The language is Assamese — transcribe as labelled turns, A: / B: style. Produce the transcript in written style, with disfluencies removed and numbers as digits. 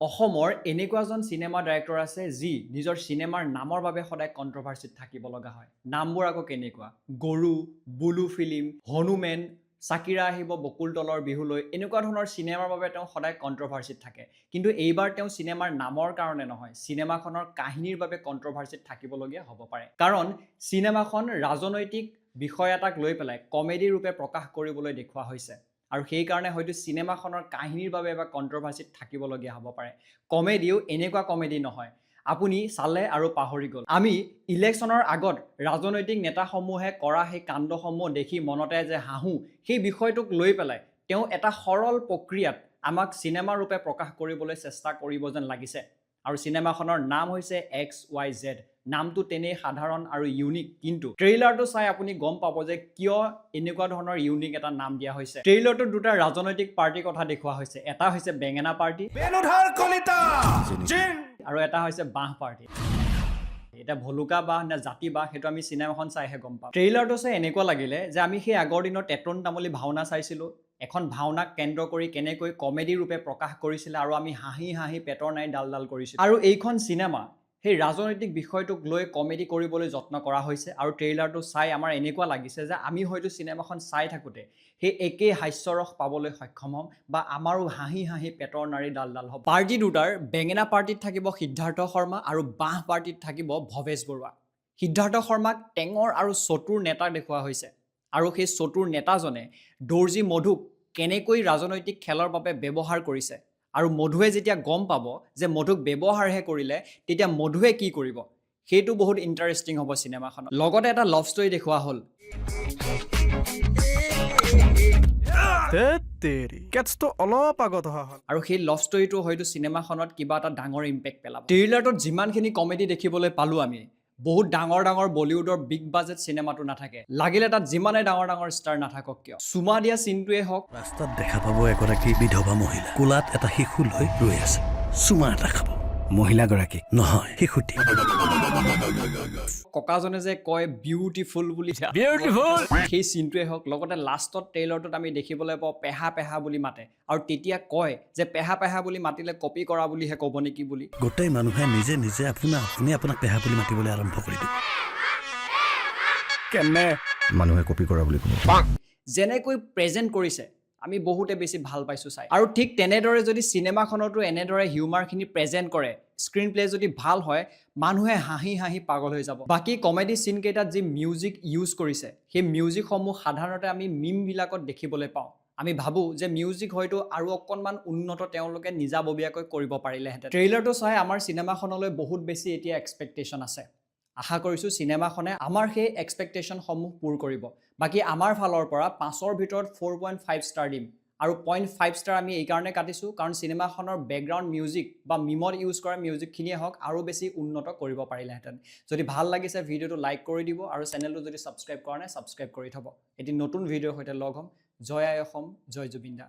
A: অসমৰ এনেকুৱা এজন চিনেমা ডাইৰেক্টৰ আছে, যি নিজৰ চিনেমাৰ নামৰ বাবে সদায় কণ্ট্ৰভাৰ্চিত থাকিব লগা হয়। নামবোৰ আকৌ কেনেকুৱা! গৰু, বুলু ফিল্ম, হনুমেন, চাকিৰা আহিব বকুল তলৰ বিহুলৈ, এনেকুৱা ধৰণৰ চিনেমাৰ বাবে তেওঁ সদায় কণ্ট্ৰভাৰ্চিত থাকে। কিন্তু এইবাৰ তেওঁ চিনেমাৰ নামৰ কাৰণে নহয়, চিনেমাখনৰ কাহিনীৰ বাবে কণ্ট্ৰভাৰ্চিত থাকিবলগীয়া হ'ব পাৰে। কাৰণ চিনেমাখন ৰাজনৈতিক বিষয় এটাক লৈ পেলাই কমেডি ৰূপে প্ৰকাশ কৰিবলৈ দেখুওৱা হৈছে আৰু সেইকাৰণে হয়তো চিনেমাখনৰ কাহিনীৰ বাবে বা কণ্ট্ৰভাৰ্চিত থাকিবলগীয়া হ'ব পাৰে। কমেডিও এনেকুৱা কমেডি নহয়, আপুনি চালে আৰু পাহৰি গ'ল। আমি ইলেকশ্যনৰ আগত ৰাজনৈতিক নেতাসমূহে কৰা সেই কাণ্ডসমূহ দেখি মনতে যে হাঁহোঁ, সেই বিষয়টোক লৈ পেলাই তেওঁ এটা সৰল প্ৰক্ৰিয়াত আমাক চিনেমা ৰূপে প্ৰকাশ কৰিবলৈ চেষ্টা কৰিব যেন লাগিছে। আৰু চিনেমাখনৰ নাম হৈছে এক্স ৱাই জেড। নামটো তেনেই সাধাৰণ আৰু ইউনিক, কিন্তু ট্ৰেইলাৰটো চাই আপুনি গম পাব যে কিয় এনেকুৱা ধৰণৰ ইউনিক এটা নাম দিয়া হৈছে। ট্ৰেইলাৰটোত দুটা ৰাজনৈতিক পাৰ্টীৰ কথা দেখুওৱা হৈছে। এটা হৈছে বেঙেনা পাৰ্টী
B: বেনুধৰ কলিতা জিন।
A: আৰু এটা হৈছে বাঁহ পাৰ্টী। এতিয়া ভলুকা বাঁহ নে জাতি বাঁহ, সেইটো আমি চিনেমাখন চাইহে গম পাম। ট্ৰেইলাৰটো চাই এনেকুৱা লাগিলে যে আমি সেই আগৰ দিনৰ টেটোন তামুলী ভাওনা চাইছিলোঁ। এখন ভাওনাক কেন্দ্ৰ কৰি কেনেকৈ কমেডি ৰূপে প্ৰকাশ কৰিছিলে আৰু আমি হাঁহি হাঁহি পেটৰ নাড়ী ডাল ডাল কৰিছিলোঁ। আৰু এইখন চিনেমা সেই ৰাজনৈতিক বিষয়টোক লৈ কমেডি কৰিবলৈ যত্ন কৰা হৈছে। আৰু ট্ৰেইলাৰটো চাই আমাৰ এনেকুৱা লাগিছে যে আমি হয়তো চিনেমাখন চাই থাকোঁতে সেই একেই হাস্যৰস পাবলৈ সক্ষম হ'ম বা আমাৰো হাঁহি হাঁহি পেটৰ নাড়ী ডাল ডাল হ'ব। পাৰ্টি দুটাৰ বেঙেনা পাৰ্টিত থাকিব সিদ্ধাৰ্থ শৰ্মা আৰু বাঁহ পাৰ্টিত থাকিব ভৱেশ বৰুৱা। সিদ্ধাৰ্থ শৰ্মাক টেঙৰ আৰু চতুৰ নেতা দেখুওৱা হৈছে আৰু সেই চতুৰ নেতাজনে দৰ্জী মধুক কেনেকৈ ৰাজনৈতিক খেলৰ বাবে ব্যৱহাৰ কৰিছে আৰু মধুৱে যেতিয়া গম পাব যে মধুক ব্যৱহাৰহে কৰিলে, তেতিয়া মধুৱে কি কৰিব, সেইটো বহুত ইণ্টাৰেষ্টিং হ'ব চিনেমাখনত। লগতে এটা লভ ষ্টৰী দেখুওৱা হ'ল।
B: তেৰি কেটছটো অলপ আগত অহা হ'ল।
A: আৰু সেই লভ ষ্টৰীটো হয়তো চিনেমাখনত কিবা এটা ডাঙৰ ইম্পেক্ট পেলাব। ট্ৰেইলাৰটোত যিমানখিনি কমেডি দেখিবলৈ পালোঁ আমি, বহুত ডাঙৰ ডাঙৰ বলিউডৰ বিগ বাজেট চিনেমাটো নাথাকে, লাগিলে তাত যিমানে ডাঙৰ ডাঙৰ ষ্টাৰ নাথাকক কিয়। চুমা দিয়া চিনটোৱে হওক,
C: ৰাস্তাত দেখা পাব এগৰাকী বিধৱা মহিলা কোলাত এটা শিশু লৈ ৰৈ আছে। চুমা এটা খাব।
D: মহিলাগৰাকীক?
C: নহয়, শিশুটি।
A: ককাজনে যে কয় "বিউটিফুল" বুলি,
D: বিউটিফুল।
A: সেই চিনটোৱে হওক, লগতে লাষ্টত ট্ৰেইলাৰটোত আমি দেখিবলৈ পাওঁ "পেহা পেহা" বুলি মাতে আৰু তেতিয়া কয় যে "পেহা পেহা বুলি মাতিলে কপি কৰা বুলিহে ক'ব নেকি" বুলি।
C: গোটেই মানুহে নিজে নিজে আপোনা আপুনি আপোনাক পেহা বুলি মাতিবলৈ আৰম্ভ কৰি দিব।
D: কেনে?
E: মানুহে কপি কৰা বুলি ক'ব।
A: যেনেকৈ প্ৰেজেণ্ট কৰিছে, আমি বহুতে বেছি ভাল পাইছোঁ চাই। আৰু ঠিক তেনেদৰে যদি চিনেমাখনতো এনেদৰে হিউমাৰখিনি প্ৰেজেণ্ট কৰে, স্ক্ৰীণ প্লে যদি ভাল হয়, মানুহে হাঁহি হাঁহি পাগল হৈ যাব। বাকী কমেডি চিনকেইটাত যি মিউজিক ইউজ কৰিছে, সেই মিউজিকসমূহ সাধাৰণতে আমি মিমবিলাকত দেখিবলৈ পাওঁ। আমি ভাবোঁ যে মিউজিক হয়তো আৰু অকণমান উন্নত তেওঁলোকে নিজাববীয়াকৈ কৰিব পাৰিলেহেঁতেন। ট্ৰেইলাৰটো চাই আমাৰ চিনেমাখনলৈ বহুত বেছি এতিয়া এক্সপেক্টেশ্যন আছে। আশা কৰিছোঁ চিনেমাখনে আমাৰ সেই এক্সপেক্টেশ্যনসমূহ পূৰ কৰিব। বাকী আমাৰ ফালৰ পৰা 5ৰ ভিতৰত 4.5 ষ্টাৰ দিম আৰু 0.5 ষ্টাৰ আমি এইকাৰণে কাটিছোঁ, কাৰণ চিনেমাখনৰ বেকগ্ৰাউণ্ড মিউজিক বা মিমত ইউজ কৰা মিউজিকখিনিয়ে হওক, আৰু বেছি উন্নত কৰিব পাৰিলেহেঁতেন। যদি ভাল লাগিছে, ভিডিঅ'টো লাইক কৰি দিব আৰু চেনেলটো যদি ছাবস্ক্ৰাইব কৰা নাই, ছাবস্ক্ৰাইব কৰি থ'ব। এটি নতুন ভিডিঅ'ৰ সৈতে লগ হ'ম। জয় আই অসম, জয় জুবিন দা।